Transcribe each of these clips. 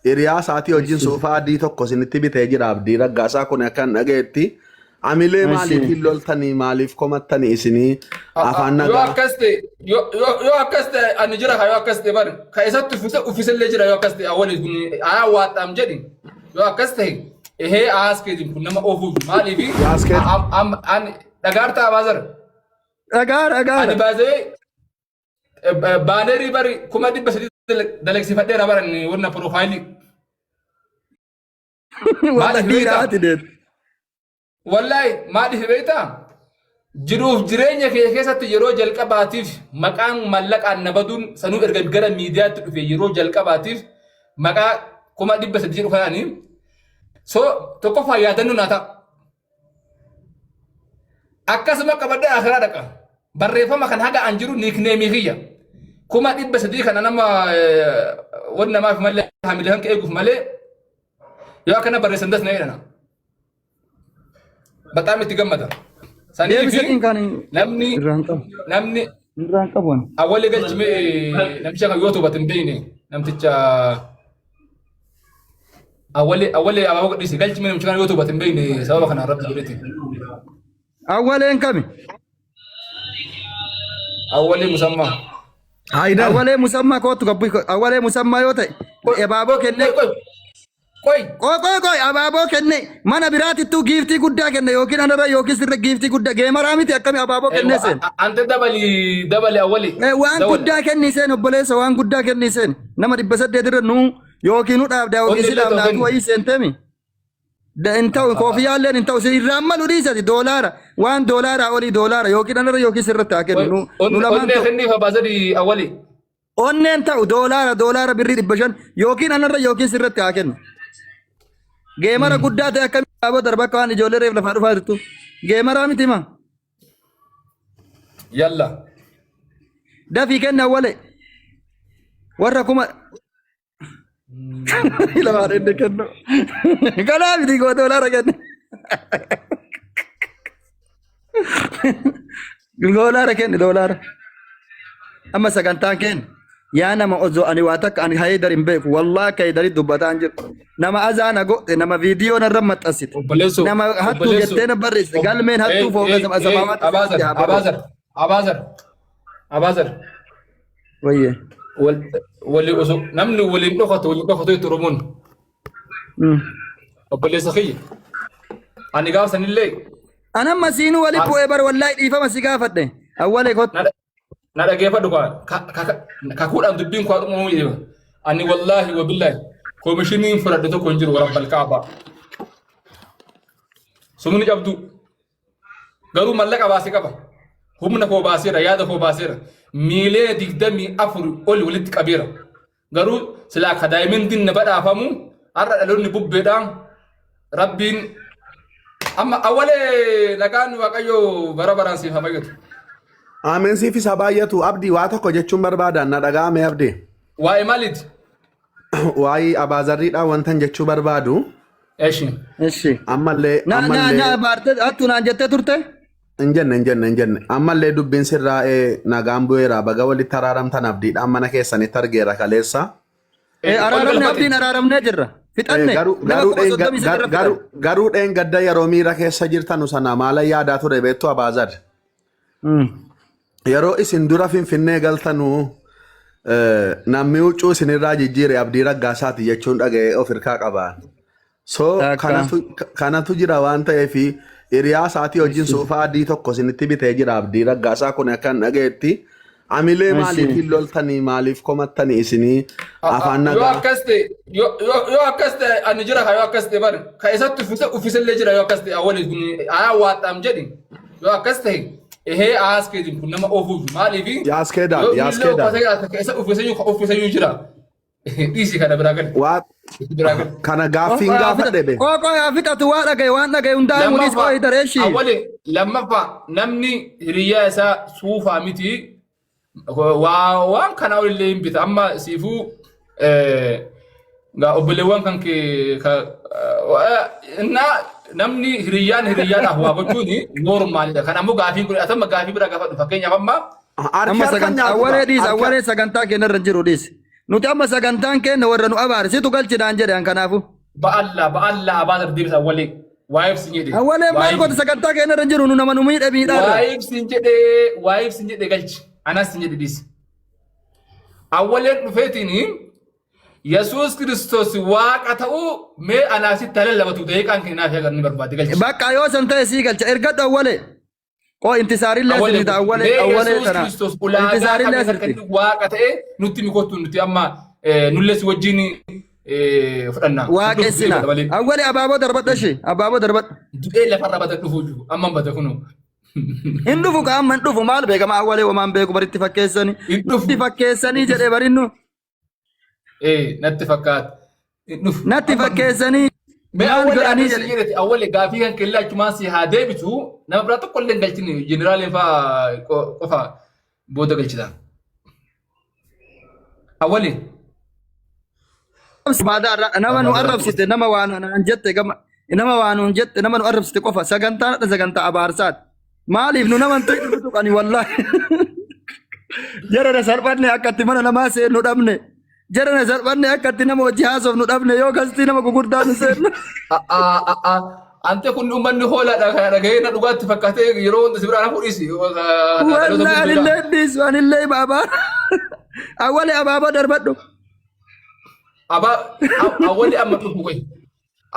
Hiriyaa isaatii wajjin suufaa adii tokko isinitti bitee jira Abdii Raggaasaa kun akka hin dhagayetti. Amilee maaliitiin loltanii maaliif komattanii isinii afaan Yoo nagaa. akkas ta'e yoo yoo- yoo akkas ta'e ani jira ka yoo akkas ta'e bari ka isatti uffise uffisellee jira yoo akkas ta'e awwali kun ayaa waaxaam jedhi yoo akkas ta'e ehee aaskeetiin kun nama oofuuf maaliif Yaaskeet. ani dhagaartaa baazar Dhagaa ani dhagaadha. baazee baanerii bari 300,000 dalagsiifadheera baran wanna piroofaayilii. Walla Maaliif dhiira beektaa? ati deet. Wallaahi maaliif beektaa? Jiruuf jireenya kee keessatti yeroo jalqabaatiif maqaan mallaqaan na baduun sanuu erga gara miidiyaatti dhufe yeroo jalqabaatiif maqaa 300,000 jedhu kanaanii so tokkoffaa yaadannoo naa ta'a. Akkasuma qabadhee akiraa dhaqa. Barreeffama kan haga an jiru niikneemii kiyya. 300,000 kana nama wanni namaaf malee hamilee hanqa eeguuf malee yoo akkana barreessan das na jedhana. Bataam itti gammada. Sanii fi Deebisatiin kan namni irraan qabu. namni Irraan qabu ani. awwalee galchimee namicha kan yoo toobate hin beekne namticha awwalee awwalee abaaboo gadhiise galchimee namicha kan yoo toobate hin beekne sababa kanaan rabbi godhete. Awwaleen kami? Awwalee musammaa. Haayidar. Awwalee musammaa kootu gabbu. Awwalee musammaa yoo ta'e abaaboo kennee. Qoy qoy Qoy qoy qoy abaaboo kenne mana biraatittuu giiftii guddaa kenne yookiin anarra yookiin sirra giiftii guddaa geemaraa miti akkami abaaboo kennee seen. Ante dabali dabali awwalee. Eh, Waan guddaa kenni seen obboleessa waan guddaa kenni seen nama 800 irra nuu yookiin nu dhaabdaa yookiin si Onnillee ta'u dhaabnaa kenni. wayii seenteemi. Hin ta'u koofiyaalleen hin ta'u irraan malu dhiisati doolaara waan doolaaraa olii doolaara yookiin anarra yookiin sirratti haa kennu nu nu lamaan Onnee ta'u. kenniif abbaa sadii awwalee. Onneen ta'u doolaara doolaara birrii 500 yookiin anarra yookiin sirratti haa kennu. Geemara guddaa ta'e akkamii dhaaboo darba akka waan ijoollee reef lafaa dhufaa jirtu. Geemaraa miti maa? Yalla. Dafii kenna wale. Warra kuma lamaan inni kennu. Kanaa miti koo doolaara kenne. Doolaara kenni doolaara. Amma sagantaan kenni. Yaa nama osoo ani waa takka ani haydar hin beeku wallaahi akka haydari dubbataa hin jiru. Nama azaa na godhe nama viidiyoo narra maxxansite. Obboleessoo. Nama hattuu jettee na barreessite galmeen hattuu fooqa samaamaatti Abaazar Abaazar Abaazar Abaazar. Wayyee. Wali osoo namni waliin dhokatu waliin dhokatu itti Oromoon. Obboleessa kiyya. Ani gaafa sanillee An amma siinuu wali bu'ee bar wallaahi dhiifama si gaafadhe. Awwalee kottu. Na dhageeffadhu kaa kakuudhaan dubbiin koo dhumuu jedhama. Ani wallaahi wabillaahi koomishiniin fudhadhe tokko hin jiru warabbal kaabaa. Sumni cabduu garuu mallaqa baasee qaba. Humna koo baaseera yaada koo baaseera. Miilee 24 oli walitti qabeera. Garuu silaa akka daayimendiin na badhaafamu har'a dhaloonni bubbeedhaan rabbiin amma awwalee nagaan waaqayyoo bara baraan siif haa baay'atu. Ameen siifis haa baay'atu. Abdii waa tokko jechuun barbaadan na dhaga'ame Abdii. Waa'ee maaliiti? Waa'ee abaazarriidhaa wantan jechuu barbaadu. Eshi. Eshi. Ammallee Na na ammallee na baarte hattuu naan jettee turte? Hin jenne hin jenne hin jenne. Ammallee dubbiin sirraa'ee nagaan bu'eera. Baga walitti araaramtan abdiidhaan mana keessanitti argeera kaleessa. Eh, araaramne abdiin araaramnee jirra. Fixanne. Garuu Nama garuu 33,000 irra garuu fixanne. garuu dheengadda yeroo miira keessa jirtanu sana maala yaadaa ture beektu Abaazar. Yeroo isin dura Finfinnee galtanu namni huccuu isinirraa jijjiire Abdii Raggaasaati jechuun dhaga'ee of hirkaa qaba. So Takka. kanatu kanatu jira waan ta'eef hiriyaa isaatii wajjin soofaa adii tokko isinitti bitee jira Abdii Raggaasaa kun akka hin dhagayetti. Amilee maaliitiin loltanii maaliif komattanii isinii afaan Yoo nagaa. akkas ta'e yoo yoo- yoo akkas ta'e ani jira ka yoo akkas ta'e bari ka isatti uffise uffisellee jira yoo akkas ta'e awwali kun ayaa waaxaam jedhi yoo akkas ta'e ehee aaskeetiin kun nama oofuuf maaliifi Yaaskeedaan yoo illee yaaskeedaan. uffata jiraate ka isa uffiseyyuu ka uffiseyyuu jira. Dhiisi kana biraa gali. Waa Itti biraa gali. kana gaaffiin gaafadhe be. Qoo qoo yaa fixatu waa dhagaye waan dhagaye hundaa himu dhiis qoo hidareeshi. Awwali lammaffaa namni hiriyyaa isaa suufaa miti waa waan kanaa olillee hin bita amma siifuu gaa obboleewwan kan kee ka innaa namni hiriyyaan hiriyyaadhaaf waa gochuun noormaalidha. Kan ammoo gaafii kun atamma gaafii bira gaafadhu fakkeenyaaf amma Harki Amma harka sagantaa nyaatu awwalee dhiis harka awwalee sagantaa keenyarra hin jiru dhiis. Nuti amma sagantaan keenya warra nu abaare situ galchi naan jedhe an kanaafu. Ba'alla ba'alla abaa dardeebisa awwalee. Waa'eef sin jedhe. Awwalee maal Waa'eef goota sagantaa keenya irra hin jiru nu nama nu miidhe miidhaarra. Waa'eef sin jedhe waa'eef sin jedhe galchi. Anas sin jedhe dhiisi. Awwaleen dhufeetiin Yesuus Kiristoos waaqa ta'uu mee anaasitti halallabatu daqiiqaan kennaaf eegan ni barbaade galchi. Bakka yoo san ta'e sii galcha ergadhu awwalee. Qoo intisaarillee Awwalee asirti awwalee mee awwalee Yesuus tana. Kiristoos ulaagaa Intisaarillee kamiin akka asirti. inni waaqa ta'e nutti mi kottu nuti amma nullee si wajjin fudhanna. Hin dhufu du'ee Waaqessina. bada malee. Awwalee abaaboo darbadhu ishee abaaboo darbadhu. Du'ee lafarra bada dhufuu jiru amma bada kunoo. Hin dhufu ka amma hin dhufu maal beekama awwalee homaan beeku baritti fakkeessanii. Hin dhufu. Natti fakkeessanii jedhee barinnu. Natti fakkaata. Hin dhufu. Natti Amma hin dhufu. fakkeessanii Mee maal awwalee godhanii akkas jedhe. jedhete awwalee gaafii kan kellaa achumaan si haa deebisu nama biraa tokko illee hin galchine jeneraaliin fa'aa qofa booda galchita. Awwalee. Nama nu arrabsite nama waan naan jette gama nama waan nuun jette nama nu arrabsite qofa sagantaan hadha sagantaa abaarsaati. Maaliif nu nama hin tuqnu tuqani wallaahi. Jara na salphanne akka itti mana namaa seennu dhabne. Jara na salphanne akka itti nama hojii haasofnu dhabne yoo gastii nama gugurdaa nu seennu. Ante kun uummanni hoolaadha kana dhagahee na dhugaatti fakkaatee yeroo hunda si biraa na fuudhisi. Wallaahi anillee hin dhiisu anillee hima abaar. Awwali abaaboo darbadhu. Awwali amma dhufu qoy.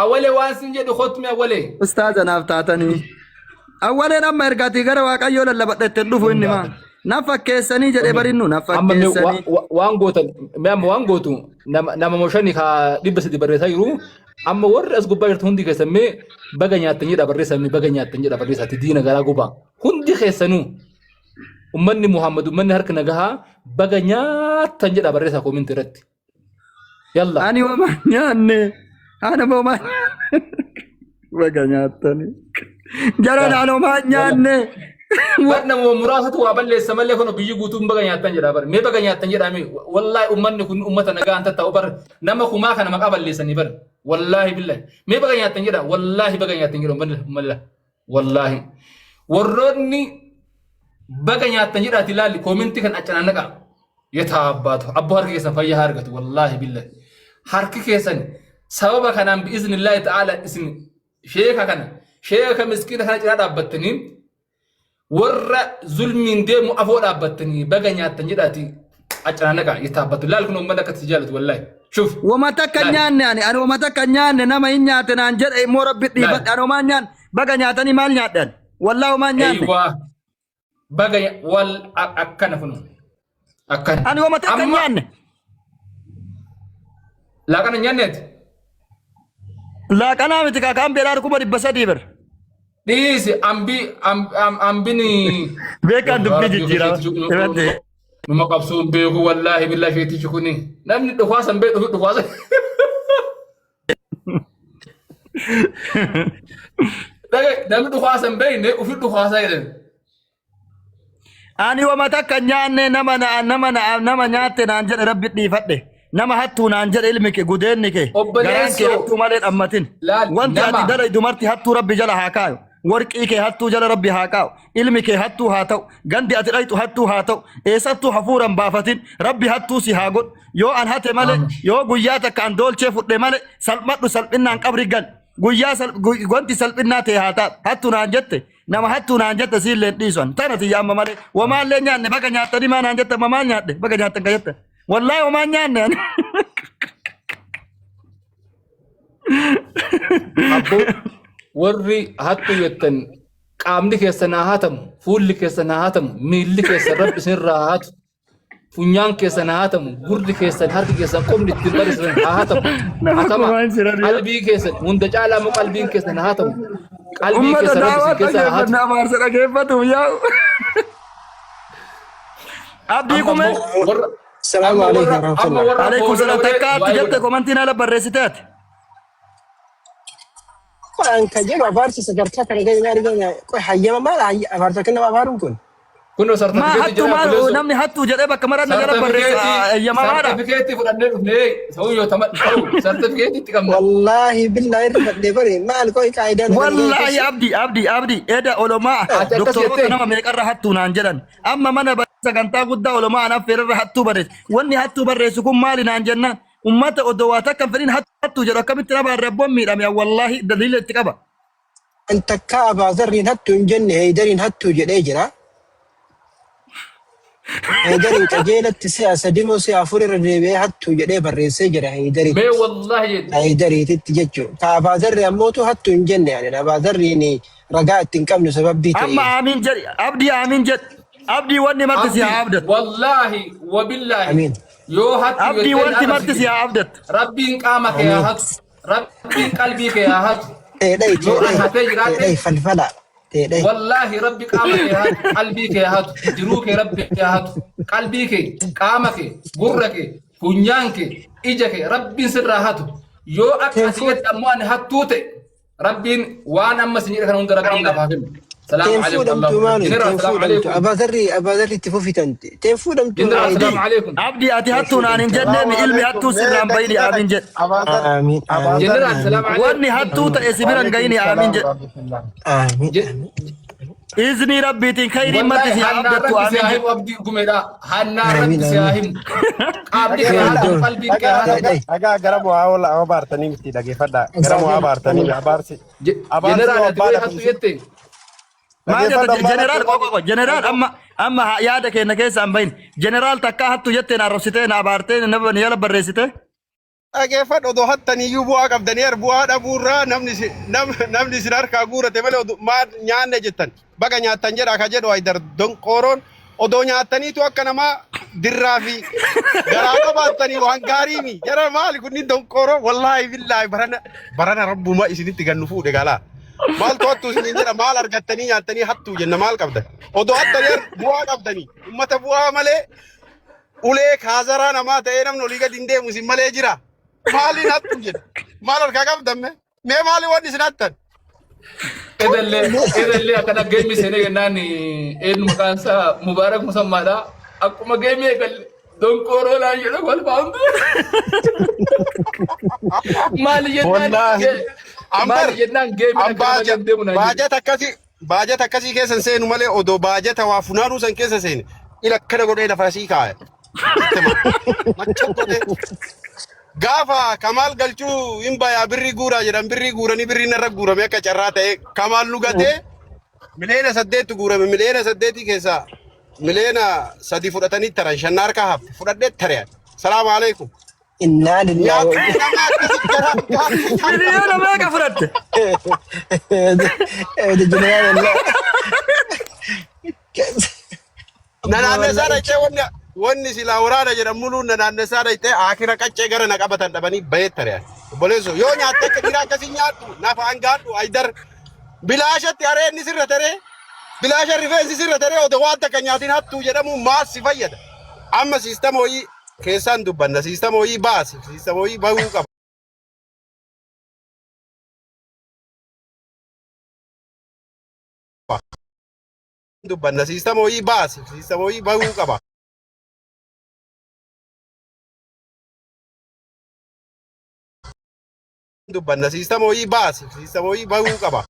Awwalee waan sin jedhu kottu awwalee. Ustaaza naaf taatanii. Awwaleen amma ergaatii gara Waaqayyoo lallabadha ittiin dhufu inni maa. Na fakkeessanii jedhee barinnu na Amma mee fakkeessanii. waan gootan mee amma waan gootu nama moshani ka 300 barreessaa jiru amma warri as gubbaa jirtu hundi keessan mee baga nyaattan jedha barreessaa mee baga nyaattan jedha barreessaatti diina garaa gubaa hundi keessanuu ummanni Muhammad ummanni harka nagahaa baga nyaattan jedha barreessaa koominti irratti. Yalla. Ani homaa nyaanne. Ani homaa baga nyaattanii. Jara naan homaa nyaanne. Bar nama muraasatu waa balleessa malee kun biyyi guutuun baga nyaattan jedha bar. Mee baga nyaattan jedha mee wallaahi ummanni kun ummata nagaa hin tatta'u bar nama kumaa kana maqaa balleessanii bar. Wallaahi billahi. Mee baga nyaattan jedha wallaahi baga nyaattan jedha ummanni ummanni wallaahi. Warroonni baga nyaattan jedhaati ilaalli koomentii kan accanaan naqaa. Yetaa abbaatu abboo harki keessan fayyaa haa argatu wallaahi billahi. Harki keessan sababa kanaan bi'iznillaahi ta'aala isin sheeka kana sheeka miskiina kana cinaa dhaabbattanii warra zulmiin deemu afoo dhaabbattanii baga nyaattan jedhaati accanaan naqaa yetaa abbaatu laal kun uummanni akkatti si jaallatu wallaahi. Shuf Wama takka laal nyaanne ani ani wama takka nyaanne nama hin nyaate naan jedhe immoo rabbi laal. dhiifadhe ani homaa hin nyaanne baga nyaatanii maal nyaadhan wallaahi homaa hin nyaanne. Eeywaa baga wal akkana kun akkana. Ani wama takka hin Amma nyaanne. laaqana hin nyaanneeti. Laaqanaa miti kaakaan beelaa 300,000 bir. Dhiisi ambii ambini. Beekaan dubbii Rabbi jijjiirama. sheetichi Irratti. numa qabsuun beeku wallaahi billaa sheetichi kuni namni dhufaasa hin beeku dhufaasa. Dhagaye namni dhufaasa hin beekne ofi dhufaasa jedhan. Ani wama takka nyaanne nama na nama na nama nyaatte naan jedhe rabbi dhiifadhe. Nama hattuu naan jedhe ilmi kee gudeenni kee garaan kee Obboleessoo hattuu malee dhammatin. laal Wanti ati nama dalaydu marti hattuu rabbi jala haa kaayu. Warqii kee hattuu jala rabbi haa kaa'u. Ilmi kee hattuu haa ta'u. Gandi ati dhayxu hattuu haa ta'u. Eessattuu hafuuran baafatin. Rabbi hattuu si haa godhu. Yoo an hate malee, Aamin. yoo guyyaa takka an doolchee fudhe malee, salphadhu salphinnaan qabri gal. Guyyaa wanti salphinnaa ta'e haa taatu. Hattuu naan jette. Nama hattuu naan jette siillee hin dhiisu an. Tana tiyya amma malee. Wamaallee nyaanne baga nyaattanii maa naan jette amma maal nyaadhe baga nyaattan ka jette. Wallaahi homaan nyaanne ani. Abboo warri hattuu jettan qaamni keessan haa hatamu, fuulli keessan haa hatamu, miilli keessan rabbi isinirraa haa hatu, funyaan keessan haa hatamu, gurri keessan, harki keessan, qubni ittiin barreessan haa hatamu. Nama Hatama kumaan jiran yoo. qalbii keessan hunda caalaa immoo qalbiin keessan haa hatamu. Qalbii Ummata keessan rabbi daawaa isin keessaa haa hatu. dhageeffanna abaarsa dhageeffatu yaa'u. Abdii Amma kumee. immoo warra Salaamu amma alaikum warra amma warahmatullah. warra Alaikum fooloo salaam godhee takka ati du'aa jette godha. komantiin ala barreessite ati. Waan kan jedhu abaarsa sadarkaa kana gadi na argina. Qoy hayyama maal abaarsa kan nama abaaruun kun? Kunoo Maa sartifikeetii hattuu jedhaa maal obboleessoo. namni hattuu jedhee bakka maraa na jala barreessa Sartifikeetii eeyyamamaadha. sartifikeetii fudhannee dhufnee sa'uu yoo tama ta'u sartifikeetii itti qabna. Wallaahi billaahi irra fadhee bari maal qoy qaayidaan kana gadi Wallaahi keessa. abdi abdi abdi eda olomaa Ati akkas doktoroota jettee nama meeqarra hattuu naan jedhan amma mana Sagantaa guddaa olomaa an affeerarra hattuu barreesse. Wanni hattuu barreessu kun maali naan jennaan ummata odoo waa takka hin fedhin hattuu jedhu akkamitti na baarre abboon miidhame wallaahi daliila itti qaba. An takkaa Abaazarriin hattuu hin jenne Heydariin hattuu jedhee jira. Heydariin qajeelatti si'a sadimoo si'a afur irra deebi'ee hattuu jedhee barreessee jira Mee Heydaritti. wallaahi jedhi. Heydariititti jechuudha. Ka Abaazarri ammootu hattuu hin jenne ani. Abaazarriin ragaa itti hin qabnu sababbii Amma ta'eef. aamiin jedhi abdii aamiin jedhi abdii wanni marti si haa Abdi abdatu. wallaahi wabillaahi Amiin. yoo hattu Abdii jettee na wanti marti si arrabsite haa abdatu. rabbiin qaama kee haa Amiin. hatu rabbiin qalbii kee haa hatu Teedhai yoo an teedhai hatee jiraadhe teedhai falfala teedhai. wallaahi rabbi qaama kee haa hatu qalbii kee haa hatu jiruu kee rabbi haa hatu qalbii kee qaama kee gurra kee funyaan kee ija kee rabbiin sirraa hatu yoo akka Teen asii gadi ammoo ani hattuu ta'e Rabbiin waan amma isin jedhe kana hunda Rabbiin naaf haa kennu. Salaamu Teen alaikum fuudhamtu Allahu maali? Jeneraal Teen salaamu fuudhamtu. alaikum. Abaazarri abaazarri itti fufitan. Teen fuudhamtu Jeneraal Haydari. salaamu alaikum. Abdii ati Teen hattuu naan hin fuudhamtu. jennee Salaamu mi ilmi alaikum. hattuu Mee sirraan bayini daqiiqaa aamiin takka. jedhe. Abaazar Amiin amiin Abaazar Jeneraal amiin salaamu alaikum. Wanni hattuu ta'e si biran Waalaikum gayini aamiin salaam jedhe. warahmatullah. amiin amiin. Iznii rabbiitiin khayriin marti Wallahi si haa hannaa abdattu rabbi si aamiin haa jedhe. himu abdii gumeedha. Hannaa rabbi Amiin si haa amiin. himu. Qaamni kee haa Dhageeffadha. hatu Doon qalbiin kee Dhagaa haa hatu. dhagaa teedhai. dhagaa gara bu'aa oola abaartanii miti dhageeffadha. Gara bu'aa Abaazarri abaartanii abaarsi abaarsi Jeneraal yoo ati abbaa wayi hattu dhabamsi jette. Maal dhageeffadhu jetta ammaa jeneraal natti qofa qofa jeneraal amma amma yaada keenya keessa hin bahin jeneraal takkaa hattu jettee na arrabsitee na abaartee na na jala barreessite. Dhageeffadhu odoo hattaniyyuu bu'aa qabdanii ar bu'aa dhabuurraa namni isin namni isin harkaa guurate malee odoo maal nyaanne jettan baga nyaattan jedha ka jedhu Haydar donqooroon odoo nyaattaniitu akka namaa dirraa fi garaa qabaattanii waan gaariimi jara maali kunniin donqooroo wallaahi billaahi barana barana rabbuma isinitti gannu fuudhe galaa maaltu hattuu isiniin jedha maal argattanii nyaattanii hattuu jenna maal qabdan odoo hattanii ar bu'aa qabdanii ummata bu'aa malee ulee kaazaraa namaa ta'ee namni olii gadi hin deemu isin malee jira. Maaliin hattu jedha. Maal harkaa qabdan mee? Mee maali wanni isin hattan? Edallee edallee akkana geemmi seenee jennaan eenyu maqaan isaa Mubaarak Musammaadha. Akkuma geemmi eegalle donqooroo naan jedhe kolfaa hundi. Maali jennaan Wallaahi. Ambar maali jennaan geemmi an akka nama baaja deemu naan jedhe. baajata akkasii baajata akkasii keessa hin seenu malee odoo baajata waa funaanuu san keessa seene ila akkana godhee lafa sii kaaya. Sitti hima. Macha godhee. Gaafa Kamaal galchuu hin bayaa birrii guuraa jedhan birrii guuranii birrii narra guurame akka carraa ta'e Kamaal nu gatee miliyoona saddeettu guurame miliyoona saddeetii keessaa miliyoona sadi fudhatanii taran shanna harkaa hafte fudhadhee tare. Salaamu alaikum. Innaa lillahi wa Nyaatni nama akkasii garaa Miliyoona meeqa fudhatte? inna jeneraal Na naannessaa dhaqxee wanni wanni silaa waraana jedhan muluun na naannessaa dhaqxee akira qaccee gara na qabatan dhabanii bahee tare. Obboleessoo yoo nyaatte akka dhiiraa akkasii nyaadhu nafa hangaadhu aydar bilaashatti hareenni sirra taree bilaasha rifeensi sirra taree odoo waan takka nyaatiin hattuu jedhamu maal si fayyada? Amma siistama wayii keessaan dubbanna siistama wayii baasi siistama wayii bahuu qaba. Dubbanna siistama wayii baasi siistama wayii bahuu qaba. Dubbanna siistama wayii baasi siistama wayii bahuu qaba.